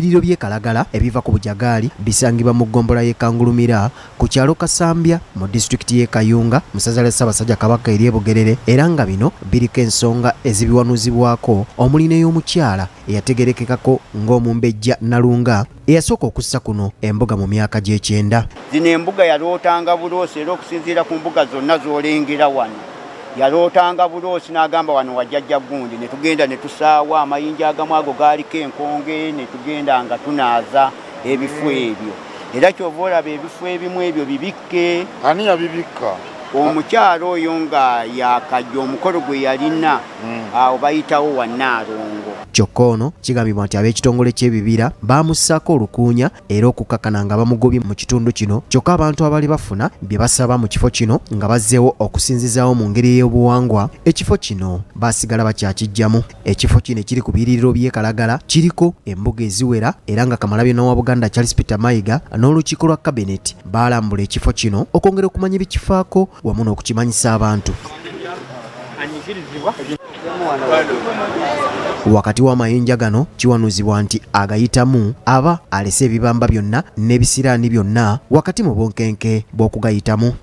Ebiriro by'e Kalagala ebiva ku Bujagaali bisangibwa mu ggombolola y'e Kangulumira ku kyalo Kasambya mu disitulikiti y'e Kayunga mu ssaza lya Ssaabasajja Kabaka ery'e Bugerere, era nga bino biriko ensonga ezibiwanuzibwako omuli n'ey'omukyala eyategerekekako ng'omumbejja Nalunga eyasooka okussa kuno embuga mu myaka gy'ekyenda. Zino embuga yalootanga buloosi, era okusinziira ku mbuga zonna z'olengera wano yalootanga buloosi n'agamba wano wajjajja gundi, ne tugenda ne tusaawa amayinja agamu ago gaaliko enkonge, ne tugenda nga tunaaza ebifo ebyo. Era kyova olaba ebifo ebimu ebyo bibikke. Ani yabibikka? Omukyalo oyo nga yakajja omukolo gwe yalina awo bayitawo Wannaalongo. Kyokka ono kigambibwa nti ab'ekitongole ky'ebibira baamussaako olukuunya era okukakkana nga bamugobye mu kitundu kino. Kyokka abantu abali bafuna bye basaba mu kifo kino nga bazzeewo okusinzizaawo mu ngeri ey'obuwangwa, ekifo kino baasigala bakyakiggyamu. Ekifo kino ekiri ku biririro by'e Kalagala kiriko embuga eziwera, era nga Kamalabyonna wa Buganda Charles Peter Mayiga n'olukiiko lwa Cabinet baalambula ekifo kino okwongera okumanya ebikifaako wamu n'okukimanyisa abantu. Wakati w'amayinja gano kiwanuzibwa nti agayitamu aba alese ebibamba byonna n'ebisiraani byonna wakati mu bunkenke bw'okugayitamu.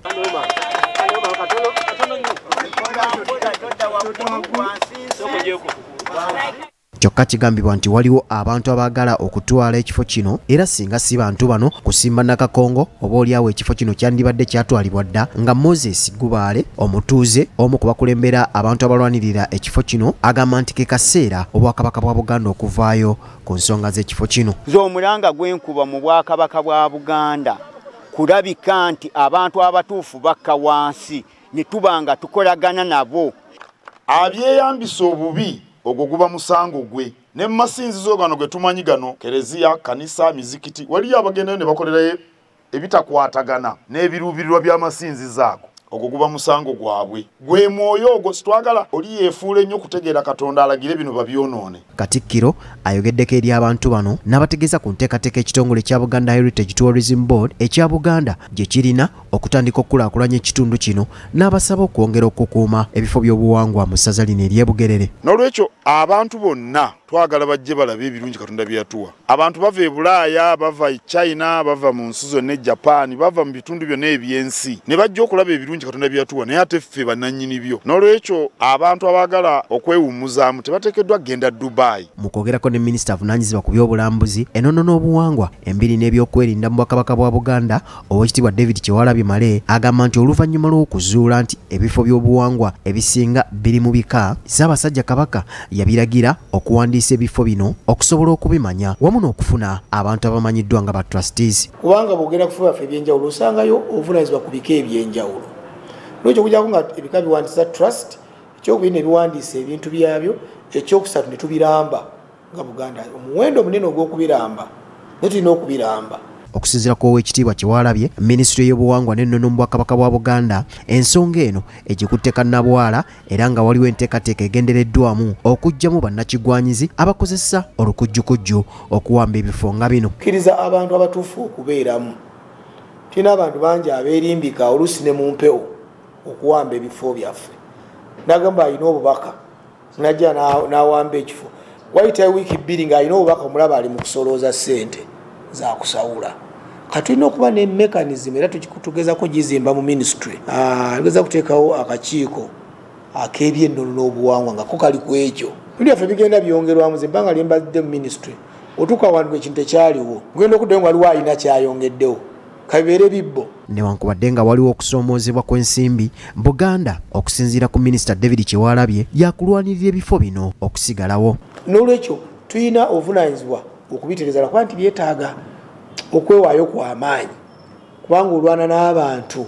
Kyokka kigambibwa nti waliwo abantu abaagala okutwala ekifo kino, era singa si bantu bano kusimba Nakakongo oba oliawo ekifo kino kyandibadde kyatwalibwa dda, nga Moses Gubaale omutuuze omu ku bakulembera abantu abalwanirira ekifo kino agamba nti ke kaseera Obwakabaka bwa Buganda okuvaayo ku nsonga z'ekifo kino. Z'omulanga gw'enkuba mu Bwakabaka bwa Buganda kulabika nti abantu abatuufu bakka wansi ne tuba nga tukolagana nabo. Abyeyambisa obubi ogwo guba musango gwe. Ne mu masinzizo gano ge tumanyi gano, kereziya, kanisa, mizikiti, waliyo abagendayo ne bakolerayo ebitakwatagana n'ebiruubirirwa by'amasinzizo ago. Ogwo guba musango gwabwe. Gwe mwoyo ogwo sitwagala oli yeefuula ennyo okutegeera Katonda alagire bino babyonoone. Katikkiro ayogeddeko eri abantu bano n'abategeeza ku nteekateeka ekitongole kya Buganda Heritage Tourism Board ekya Buganda gye kirina okutandika okukulaakulanya ekitundu kino, n'abasaba okwongera okukuuma ebifo by'obuwangwa mu ssaza lino ery'e Bugerere. N'olwekyo abantu bonna twagala bajje balabe ebirungi Katonda bye yatuwa. Abantu bava e Bulaaya, bava e China, bava mu nsi zonna e Japan, bava mu bitundu byonna eby'ensi ne bajja okulaba ebirungi Katonda bye yatuwa, naye ate ffe bannannyini byo. N'olwekyo abantu abaagala okwewummuzaamu tebateekeddwa kugenda Dubai. Mu kwogerako ne minisita avunaanyizibwa ku by'obulambuzi, ennono n'obuwangwa, embiri n'ebyokwerinda mu Bwakabaka bwa Buganda, Oweekitiibwa David Kyewalabye Male agamba nti oluvannyuma lw'okuzuula nti ebifo by'obuwangwa ebisinga biri mu bika, Ssaabasajja Kabaka yabiragira okuwandiisa ebifo bino okusobola okubimanya wamu n'okufuna abantu abamanyiddwa nga ba trustees. Kubanga bw'ogenda ku bifo byaffe ebyenjawulo osangayo obuvunaanyizibwa ku bika ebyenjawulo. N'ekyo okuggyako nga ebika biwandiisa trust, ekyokubiri ne biwandiisa ebintu byabyo, ekyokusatu ne tubiramba nga Buganda. Omuwendo omunene ogw'okubiramba naye tulina okubiramba. Okusinziira ku Oweekitiibwa Kyewalabye, minisitule y'obuwangwa n'ennono mu Bwakabaka bwa Buganda ensonga eno egikutte kannabwala, era nga waliwo enteekateeka egendereddwamu okuggyamu bannakigwanyizi abakozesa olukujjukujju okuwamba ebifo nga bino. Kkiriza abantu abatuufu okubeeramu. Tulina abantu bangi abeerimbika oluusi ne mu mpewo okuwamba ebifo byaffe. Nagamba alina obubaka najja n'awamba ekifo, wayitayo wiiki 2 ng'alina obubaka omulaba ali mu kusolooza ssente za kusawula. Kati tulina okuba ne mechanism, era tugezako gizimba mu ministry. Tugeza kuteekawo akakiiko ak'ebyennono n'obuwangwa nga ko kali ku ekyo. Ebintu byaffe bigenda byongerwamu. Nze ebbanga lye mbadde mu ministry otuuka awantu ekintu tekyaliwo, ogenda okuddayo nga waliwo alina kyayongeddewo, kabibeere bibbo. Newankubadde nga waliwo okusoomoozebwa kw'ensimbi, Buganda okusinziira ku minisita David Kyewalabye yakulwanirira ebifo bino okusigalawo. N'olwekyo tulina obuvunaanyizibwa okubitereeza kuba nti byetaaga okwewaayo kw'amaanyi, kubanga olwana n'abantu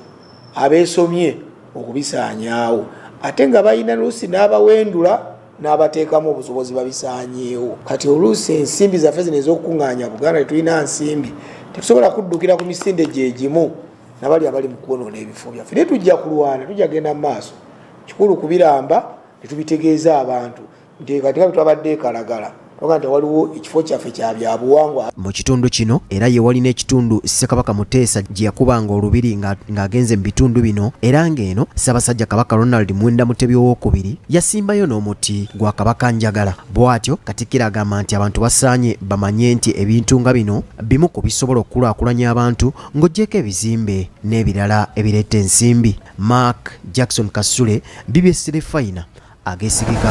abeesomye okubisaanyaawo, ate nga balina oluusi n'abawendula n'abateekamu obusobozi babisaanyeewo. Kati oluusi ensimbi zaffe zino ez'okukuŋŋaanya Buganda tetulina nsimbi, tetusobola kuddukira ku misinde gye gimu nabali abali mu kwonoona ebifo byaffe. Naye tujja kulwana, tujja kugenda mu maaso. Kikulu kubiramba ne tubitegeeza abantu nti kati nga bwe twabadde e Kalagala Toga nti waliwo ekifo kyaffe kya byabuwangwa. Mu kitundu kino era ye wali n'ekitundu Ssekabaka Muteesa gye yakubanga olubiri ng'agenze mu bitundu bino, era ng'eno Ssaabasajja Kabaka Ronald Muwenda Mutebi owookubiri yasimbayo n'omuti gwa Kabaka Njagala. Bw'atyo Katikkiro agamba nti abantu basaanye bamanye nti ebintu nga bino bimu ku bisobola okukulaakulanya abantu ng'oggyeko ebizimbe n'ebirala ebireeta ensimbi. Mark Jackson Kasule, BBC Terefayina, ageesigika.